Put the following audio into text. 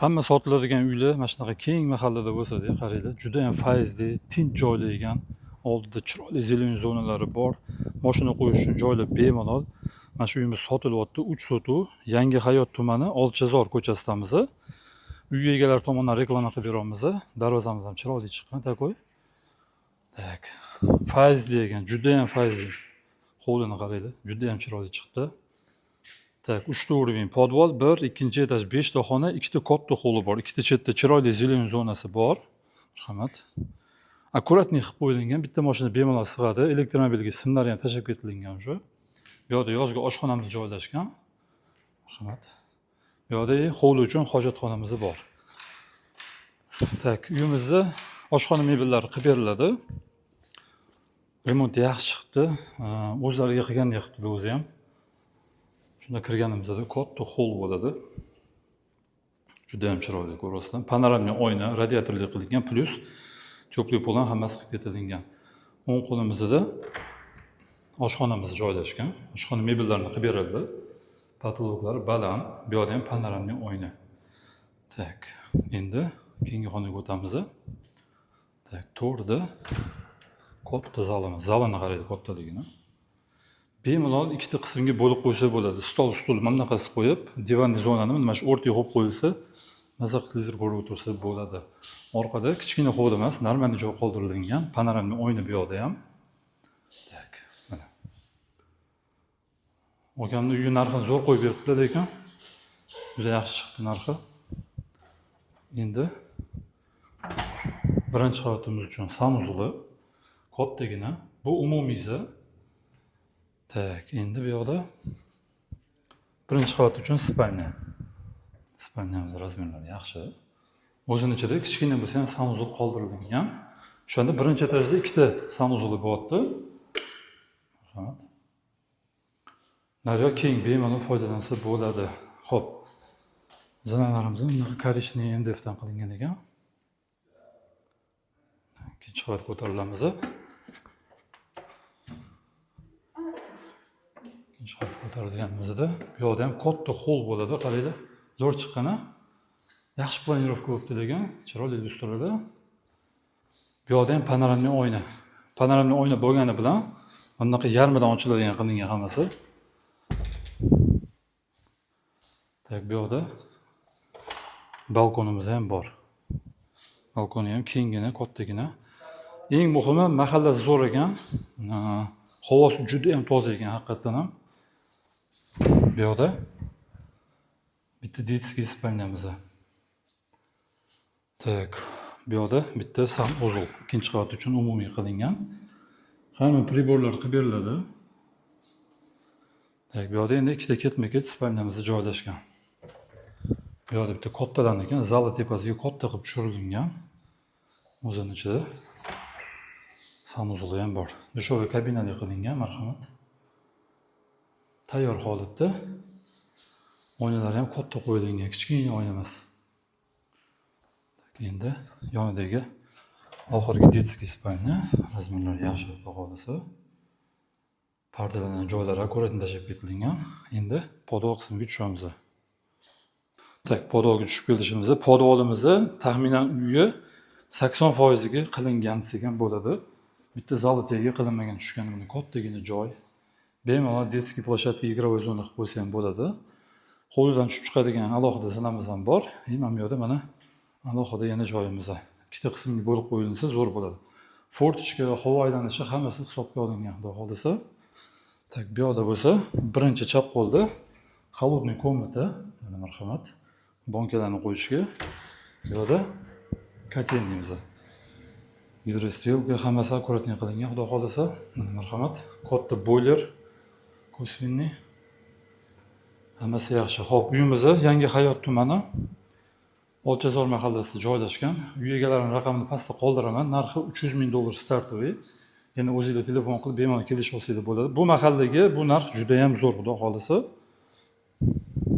Hamma sotiladigan uylar mana shunaqa keng mahallada bo'lsa-da, qaranglar, juda ham fayzli, tinch joyli ekan. Oldida chiroyli зелень zonalari bor. Mashina qo'yish uchun joylar bemalol. Mana shu uyimiz sotilyapti. 3 sotuv, Yangi Hayot tumani, Olchazor ko'chasidamiz. Uy egalari tomonidan reklama qilib beramiz. Darvozamiz ham chiroyli chiqqan, такой. Так. Fayzli ekan, juda ham fayzli. Hovlini qaranglar, juda ham chiroyli chiqdi. Так, 3 ta уровень podval, 1, ikkinchi etaj 5 ta xona, ikkita katta hovli bor, ikkita chetda chiroyli зелень zonasi bor. Marhamat. Аккуратный qilib qo'yilgan, bitta mashina bemalol sig'adi. Elektromobilga simlari ham tashlab ketilgan уже. Bu yoqda yozgi oshxonamiz joylashgan. Marhamat. Bu yoqda hovli uchun hojatxonamiz bor. Так, uyimizda oshxona mebellari qilib beriladi. Remont yaxshi chiqibdi. O'zlariga qilgandek qilibdi o'zi ham. Shunda kirganimizda katta xoll bo'ladi. Juda ham chiroyli, ko'ryapsizlar. Панорамный oyna, radiatorli qilingan, плюс теплый пол ham hammasi qilib ketilgan. O'ng qo'limizda oshxonamiz joylashgan. Oshxona mebellarini qilib berildi. Потолок lari baland. Bu yoqda ham панорамный oyna. Так, endi keyingi xonaga o'tamiz. Так, to'rda katta zalimiz. Zalini qaraydi kattaligini. Bemalol ikkita qismga bo'lib qo'ysa bo'ladi. Stol, stul mana bunaqasi qo'yib, диванный zonani mana shu o'rtaga qo'yib qo'yilsa, maza qilib televizor ko'rib o'tirsa bo'ladi. Orqada kichkina hovli emas, нормальный joy qoldirilgan. Панорамный oyna bu yoqda ham. Так, mana. Akamni uyi narxini zo'r qo'yib beribdilar lekin. Juda yaxshi chiqdi narxi. Endi birinchi qavatimiz uchun санузел i kattagina. Bu umumiysi. Так, endi bu yoqda birinchi qavat uchun спальня. Спальня miz размер lari yaxshi. O'zini ichida kichkina bo'lsa ham санузел qoldirilgan. O'shanda birinchi etajda ikkita санузел i bo'lyapti. Marhamat. Naryoq keng, bemalol foydalansa bo'ladi. Xo'p. Zinalarimiz bunaqa коричневый МДФ dan qilingan ekan. Ikkinchi qavat ko'tarilamiz. Ikkinchi qavat ko'tarilganimizda bu yoqda ham katta xoll bo'ladi, qaranglar. Zo'r chiqqan, a? Yaxshi планировка bo'libdi lekin, chiroyli lyustralarda. Bu yoqda ham панорамный oyna. Панорамный oyna bo'lgani bilan mana bunaqa yarmidan ochiladigan qilingan hammasi. Так, bu yoqda balkonimiz ham bor. Balkoni ham kenggina, kattagina. Eng muhimi, mahallasi zo'r ekan. Havosi juda ham toza ekan haqiqatdan ham. Bu yoqda bitta детский спальня miz. Так, bu yoqda bitta санузел ikkinchi qavat uchun umumiy qilingan. Hamma прибор lar qilib beriladi. Так, bu yoqda endi ikkita ketma-ket спальня miz joylashgan. Bu yoqda bitta kattadan ekan, zali tepasiga katta qilib tushirilgan. O'zini ichida санузел i ham bor. Душевой kabinali qilingan, marhamat. Tayyor holatda. Oynalari ham katta qo'yilgan, kichkina oyna emas. Так, endi yonidagi oxirgi детский спальня, размер lari yaxshi, xudo xohlasa. Pardalangan joylari аккуратно tashlab ketilgan. Endi podval qismiga tushamiz. Так, podvalga tushib kelishimizda podvalimizni taxminan uyi 80 foiziga qilingan desak ham bo'ladi. Bitta zali tagiga qilinmagan tushgan, buni kattagina joy. Bemalol детский площадка, игровой zona qilib qo'ysa ham bo'ladi. Hovlidan tushib chiqadigan alohida zinamiz ham bor. И mana bu yoqda mana alohida yana joyimiz. Ikkita qismga bo'lib qo'yilsa zo'r bo'ladi. Форточка, havo aylanishi hammasi hisobga olingan, xudo xohlasa. Так, bu yoqda bo'lsa birinchi chap qo'lda холодный комната, mana, marhamat. Bankalarni qo'yishga. Bu yoqda котельный miz. Гидрострелка hammasi аккуратный qilingan, xudo xohlasa. Mana, marhamat. Katta бойлер косвенный. Hammasi yaxshi. Xo'p, uyimiz Yangi Hayot tumani, Olchazor mahallasida joylashgan. Uy egalarining raqamini pastda qoldiraman. Narxi 300 ming dollar стартовый. Yana o'zinglar telefon qilib bemalol kelishib olsanglar bo'ladi. Bu mahallaga bu narx juda ham zo'r, xudo xohlasa.